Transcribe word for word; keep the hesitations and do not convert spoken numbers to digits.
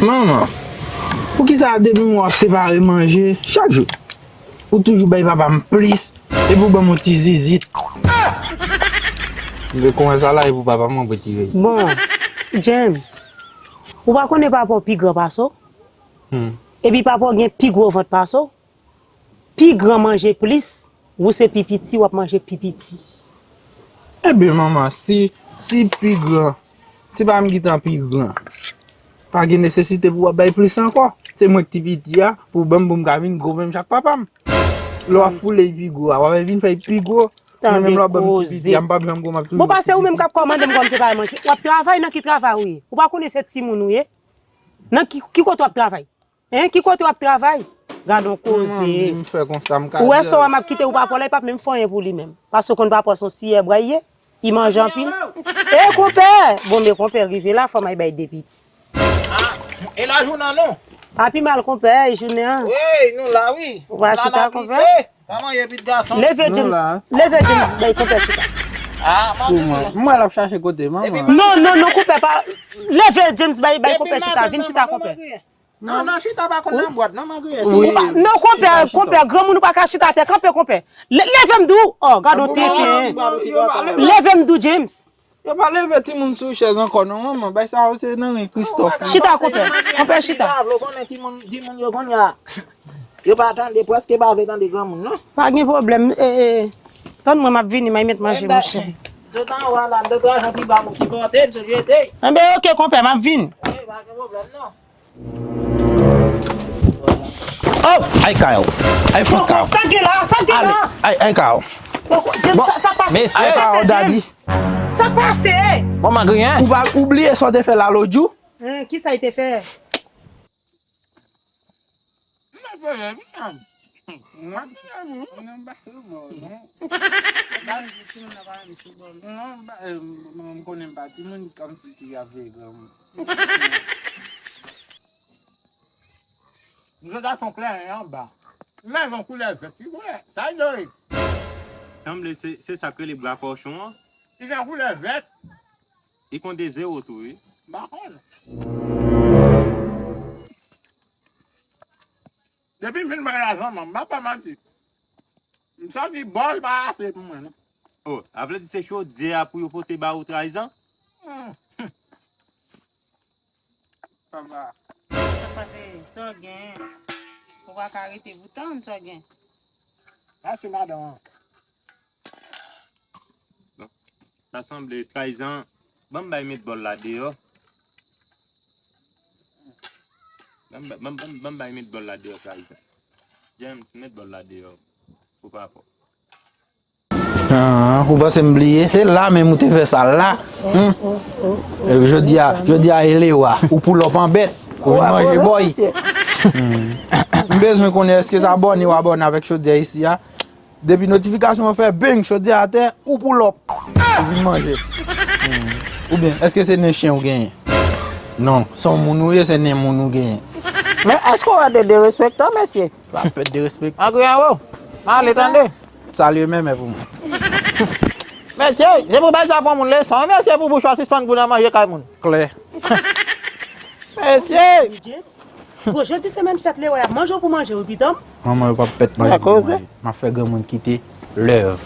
Manman, poukisa depi mwen w ap separe manje chak jou? Ou toujou bay papa m plis, epi w ban m yon ti zizit. M te konn wè sa la, epi papa m mwen retire. Bon, James, ou pa konnen papa w pi gran pase w? Hmm. Epi papa w gen pi gwo vant pase w? Pi gran manje plis, ou se pi piti, w ap manje pi piti. Ebyen, manman, si, si pi gran, si pa m gentan pi gran, pa gen nesesite pou w ap bay plis ankò. Se mwen ki ti piti a, pou w ban m pou m ka vin gwo menm jan ak papa m. Lè w ap foule pi gwo a, w ap vin fè pi gwo. Mwen menm lè w ap ban m ti piti a, m p ap janm gwo, m ap toujou piti. Bon, pase ou menm k ap kòmande m kòm se pa manje. W ap travay nan ki travay ou ye? Ou pa konnen se timoun ou ye? Nan ki, ki kote w ap travay? Hein, ki kote w ap travay? Gad on koze. Manman, m di m fè konsa, m ka di. Ou wè sè w a m ap kite ou papa w la, li p ap menm fè anyen pou li menm. Paske w konn papa w se yon siyè bwa l ye, li manje anpil. E konpè! Bon, men konpè rive la, fò m al bay de piti. Ah, e la jounen an non? Pa pi mal konpè, e jounen an. Wi, nou la wi. Ou pa chita konpè? Leve James, leve James, bay konpè chita. Ah, manman. Mwen l ap chache kote, manman. Non, non, non, konpè pa. Leve James, bay, bay konpè chita, vin chita konpè. Non, non, chita pa konn nan bwat, non, mangriye. Wi. Ou pa, non, konpè, konpè, granmoun ou pa ka chita atè, kanpe, konpè. Le-, leve m di w. Oh, gad on tenten. Leve m di w, James. Yo pa leve timoun sou chèz ankò, non, manman. Bay sa yo se nan ren Christophe. Chita, konpè. Konpè, chita. Ou konnen timoun, timoun yo konnen a. Yo pa tande, prèske pa vle tande granmoun, non. Pa gen pwoblèm. E, e, tann mwen, m ap vini, m ay met manje, monchè. Sot anwo a la, m te pran jan pi ba pou sipòte m, se jete. Enben, oke, konpè, m ap vini. Wi, pa gen pwoblèm, non. Oh, ay kay ou. Ay fon kay ou. Sa k gen la? Sa k gen la? Ay, ay kay ou. Bon, sa, sa pase? Mesye. Ay kay ou, daddy. Sa k pase? Bon, mangriyen. Ou va, ou bliye sa w te fè la lòt jou? Hein, kisa l te fè? M ap fè rèv, m ap. M ap fè rèv, wi. Non, m pa sou bò, non. Ba m di timoun nan pa menm sou bò, non. Non, m pa, eh, m, m konnen m pa timoun, kòmsi ti ap veye granmoun. M jwenn gason kleren anba. Men yon koulè vèt, ki koulè? Sa l ye? Sanble se, se sa k rele bra kòchon an. Li gen koulè vèt. Li konn de zewo tou, wi. M pa konn. Depi m fin bay lajan, man, m pa ba manti. M santi bòl pa ase pou mwen, non. Oh, a vle di se chodyè a pou yo pote ba ou trayizan? Hmm. Papa. Sa pase, sa w gen? Ou pa ka rete pou tann sa w gen. Mèsi, madanm. Bon, sa sanble trayizan. Ban m bay met bòl la deyò. Ban m, ban m, ban m, ban m bay met bòl la deyò, trayizan. James, met bòl la deyò. Pou papa. Ah, ou panse m bliye? Se la menm ou te fè sa la. Hmm? Epi jodi a, jodi a e lewa. Ou pull up an bèt. Ou vin manje bòy. Hmm. M bezwen konnen èske sa bòne w abòne avèk chodyè isi a. Depi notifikasyon an fè beng, chodyè atè, ou pull up. Ou vin manje. Hmm. Oubyen, èske se nen chen ou genyen? Non, se yon moun ou ye, se nen moun ou genyen. Men èske w wè de derespektan, mesye? Pa pèt derespektan. Agriyen wo, m ale tande. Salye menmen pou mwen. Mesye, se pou bay sa pou moun leson, wi, mesye, pou bouch ou a sispann gou nan manje kay moun. Klè. Mesye! James, bon, jodi semèn fèt Lewa y ap manje w pou manje, wi, pitit. Manman, yo p ap pèt manje pou manje. M ap fè granmoun kite love.